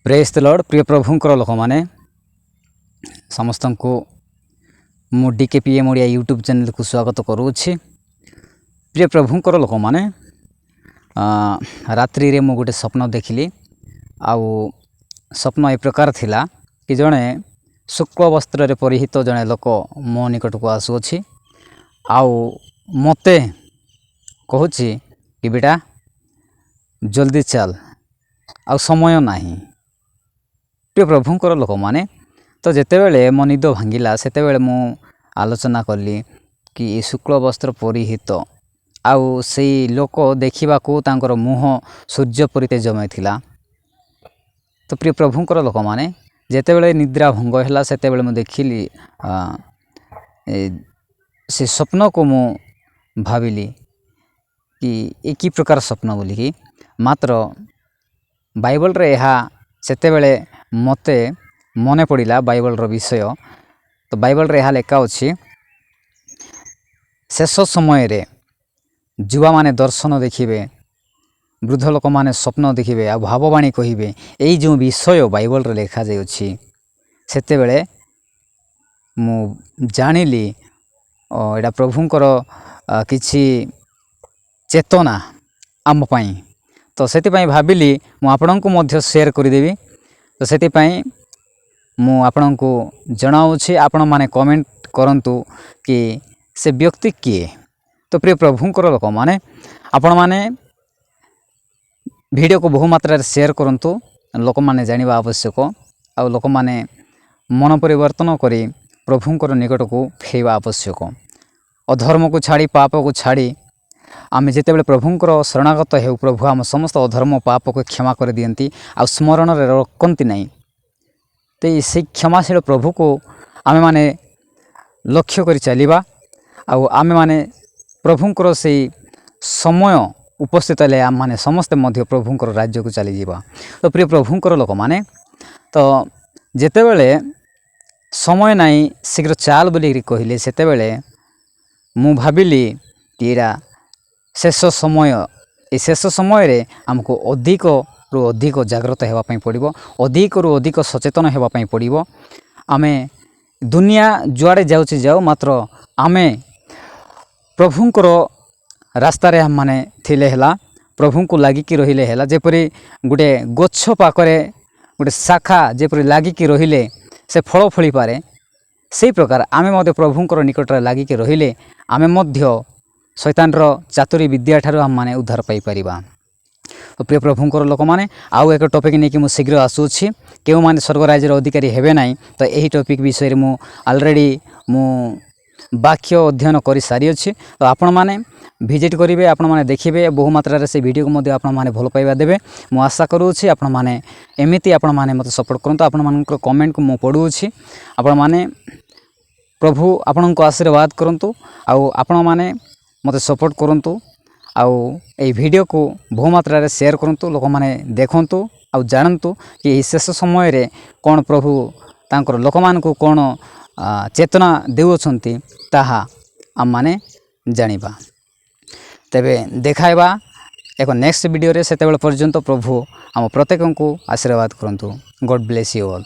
ପ୍ରେଜ୍ ଦ ଲର୍ଡ଼। ପ୍ରିୟ ପ୍ରଭୁଙ୍କର ଲୋକମାନେ, ସମସ୍ତଙ୍କୁ ମୁଁ ଡିକେପିଏମ୍ ଓଡ଼ିଆ ୟୁଟ୍ୟୁବ୍ ଚ୍ୟାନେଲ୍କୁ ସ୍ୱାଗତ କରୁଅଛି। ପ୍ରିୟ ପ୍ରଭୁଙ୍କର ଲୋକମାନେ, ରାତ୍ରିରେ ମୁଁ ଗୋଟେ ସ୍ୱପ୍ନ ଦେଖିଲି। ଆଉ ସ୍ୱପ୍ନ ଏ ପ୍ରକାର ଥିଲା କି ଜଣେ ଶୁକ୍ଳ ବସ୍ତ୍ରରେ ପରିହିତ ଜଣେ ଲୋକ ମୋ ନିକଟକୁ ଆସୁଅଛି ଆଉ ମୋତେ କହୁଛି କି ବେଟା, ଜଲ୍ଦି ଚାଲ, ଆଉ ସମୟ ନାହିଁ। ପ୍ରିୟ ପ୍ରଭୁଙ୍କର ଲୋକମାନେ, ତ ଯେତେବେଳେ ମୋ ନିଦ ଭାଙ୍ଗିଲା, ସେତେବେଳେ ମୁଁ ଆଲୋଚନା କଲି କି ଏ ଶୁକ୍ଳ ବସ୍ତ୍ର ପରିହିତ ଆଉ ସେଇ ଲୋକ ଦେଖିବାକୁ ତାଙ୍କର ମୁହଁ ସୂର୍ଯ୍ୟ ପରି ତେଜମୟ ଥିଲା। ତ ପ୍ରିୟ ପ୍ରଭୁଙ୍କର ଲୋକମାନେ, ଯେତେବେଳେ ନିଦ୍ରା ଭଙ୍ଗ ହେଲା, ସେତେବେଳେ ମୁଁ ଦେଖିଲି ସେ ସ୍ୱପ୍ନକୁ। ମୁଁ ଭାବିଲି କି ଏ କି ପ୍ରକାର ସ୍ୱପ୍ନ ବୋଲିକି। ମାତ୍ର ବାଇବଲରେ ଏହା ସେତେବେଳେ ମୋତେ ମନେ ପଡ଼ିଲା ବାଇବଲର ବିଷୟ। ତ ବାଇବଲରେ ଏହା ଲେଖା ଅଛି, ଶେଷ ସମୟରେ ଯୁବାମାନେ ଦର୍ଶନ ଦେଖିବେ, ବୃଦ୍ଧ ଲୋକମାନେ ସ୍ୱପ୍ନ ଦେଖିବେ ଆଉ ଭାବବାଣୀ କହିବେ। ଏଇ ଯେଉଁ ବିଷୟ ବାଇବଲରେ ଲେଖାଯାଇଅଛି, ସେତେବେଳେ ମୁଁ ଜାଣିଲି ଏଇଟା ପ୍ରଭୁଙ୍କର କିଛି ଚେତନା ଆମ ପାଇଁ। ତ ସେଥିପାଇଁ ଭାବିଲି ମୁଁ ଆପଣଙ୍କୁ ମଧ୍ୟ ସେୟାର କରିଦେବି। ତ ସେଥିପାଇଁ ମୁଁ ଆପଣଙ୍କୁ ଜଣାଉଛି, ଆପଣମାନେ କମେଣ୍ଟ କରନ୍ତୁ କି ସେ ବ୍ୟକ୍ତି କିଏ। ତ ପ୍ରିୟ ପ୍ରଭୁଙ୍କର ଲୋକମାନେ, ଆପଣମାନେ ଭିଡ଼ିଓକୁ ବହୁ ମାତ୍ରାରେ ସେୟାର କରନ୍ତୁ। ଲୋକମାନେ ଜାଣିବା ଆବଶ୍ୟକ ଆଉ ଲୋକମାନେ ମନ ପରିବର୍ତ୍ତନ କରି ପ୍ରଭୁଙ୍କର ନିକଟକୁ ଫେରିବା ଆବଶ୍ୟକ। ଅଧର୍ମକୁ ଛାଡ଼ି, ପାପକୁ ଛାଡ଼ି ଆମେ ଯେତେବେଳେ ପ୍ରଭୁଙ୍କର ଶରଣାଗତ ହେଉ, ପ୍ରଭୁ ଆମ ସମସ୍ତ ଅଧର୍ମ ପାପକୁ କ୍ଷମା କରିଦିଅନ୍ତି ଆଉ ସ୍ମରଣରେ ରଖନ୍ତି ନାହିଁ। ତ ସେଇ କ୍ଷମାଶୀଳ ପ୍ରଭୁକୁ ଆମେମାନେ ଲକ୍ଷ୍ୟ କରି ଚାଲିବା ଆଉ ଆମେମାନେ ପ୍ରଭୁଙ୍କର ସେଇ ସମୟ ଉପସ୍ଥିତ ହେଲେ ଆମମାନେ ସମସ୍ତେ ମଧ୍ୟ ପ୍ରଭୁଙ୍କର ରାଜ୍ୟକୁ ଚାଲିଯିବା। ତ ପ୍ରିୟ ପ୍ରଭୁଙ୍କର ଲୋକମାନେ, ତ ଯେତେବେଳେ ସମୟ ନାହିଁ, ଶୀଘ୍ର ଚାଲ ବୋଲିକିରି କହିଲେ, ସେତେବେଳେ ମୁଁ ଭାବିଲି କି ଏଇଟା ଶେଷ ସମୟ। ଏ ଶେଷ ସମୟରେ ଆମକୁ ଅଧିକରୁ ଅଧିକ ଜାଗ୍ରତ ହେବା ପାଇଁ ପଡ଼ିବ, ଅଧିକରୁ ଅଧିକ ସଚେତନ ହେବା ପାଇଁ ପଡ଼ିବ। ଆମେ ଦୁନିଆ ଯୁଆଡ଼େ ଯାଉଛି ଯାଉ, ମାତ୍ର ଆମେ ପ୍ରଭୁଙ୍କର ରାସ୍ତାରେ ଆମମାନେ ଥିଲେ ହେଲା, ପ୍ରଭୁଙ୍କୁ ଲାଗିକି ରହିଲେ ହେଲା। ଯେପରି ଗୋଟେ ଗଛ ପାଖରେ ଗୋଟେ ଶାଖା ଯେପରି ଲାଗିକି ରହିଲେ ସେ ଫଳ ଫଳିପାରେ, ସେଇ ପ୍ରକାର ଆମେ ମଧ୍ୟ ପ୍ରଭୁଙ୍କର ନିକଟରେ ଲାଗିକି ରହିଲେ ଆମେ ମଧ୍ୟ ଶୈତାନର ଚାତୁରୀ ବିଦ୍ୟା ଠାରୁ ଆମମାନେ ଉଦ୍ଧାର ପାଇପାରିବା। ତ ପ୍ରିୟ ପ୍ରଭୁଙ୍କର ଲୋକମାନେ, ଆଉ ଏକ ଟପିକ୍ ନେଇକି ମୁଁ ଶୀଘ୍ର ଆସୁଅଛି, କେଉଁମାନେ ସ୍ୱର୍ଗ ରାଜ୍ୟର ଅଧିକାରୀ ହେବେ ନାହିଁ। ତ ଏହି ଟପିକ୍ ବିଷୟରେ ମୁଁ ଅଲରେଡ଼ି ମୁଁ ବାକ୍ୟ ଅଧ୍ୟୟନ କରିସାରିଅଛି। ତ ଆପଣମାନେ ଭିଜିଟ୍ କରିବେ, ଆପଣମାନେ ଦେଖିବେ, ବହୁ ମାତ୍ରାରେ ସେ ଭିଡ଼ିଓକୁ ମଧ୍ୟ ଆପଣମାନେ ଭଲ ପାଇବା ଦେବେ। ମୁଁ ଆଶା କରୁଅଛି ଆପଣମାନେ ଏମିତି ଆପଣମାନେ ମୋତେ ସପୋର୍ଟ କରନ୍ତୁ। ଆପଣମାନଙ୍କର କମେଣ୍ଟକୁ ମୁଁ ପଢ଼ୁଅଛି। ଆପଣମାନେ, ପ୍ରଭୁ ଆପଣଙ୍କୁ ଆଶୀର୍ବାଦ କରନ୍ତୁ ଆଉ ଆପଣମାନେ ମୋତେ ସପୋର୍ଟ କରନ୍ତୁ ଆଉ ଏଇ ଭିଡ଼ିଓକୁ ବହୁ ମାତ୍ରାରେ ସେୟାର କରନ୍ତୁ। ଲୋକମାନେ ଦେଖନ୍ତୁ ଆଉ ଜାଣନ୍ତୁ କି ଏହି ଶେଷ ସମୟରେ କ'ଣ ପ୍ରଭୁ ତାଙ୍କର ଲୋକମାନଙ୍କୁ କ'ଣ ଚେତନା ଦେଉଅଛନ୍ତି, ତାହା ଆମମାନେ ଜାଣିବା। ତେବେ ଦେଖାଇବା ଏକ ନେକ୍ସଟ ଭିଡ଼ିଓରେ। ସେତେବେଳେ ପର୍ଯ୍ୟନ୍ତ ପ୍ରଭୁ ଆମ ପ୍ରତ୍ୟେକଙ୍କୁ ଆଶୀର୍ବାଦ କରନ୍ତୁ। God bless you all.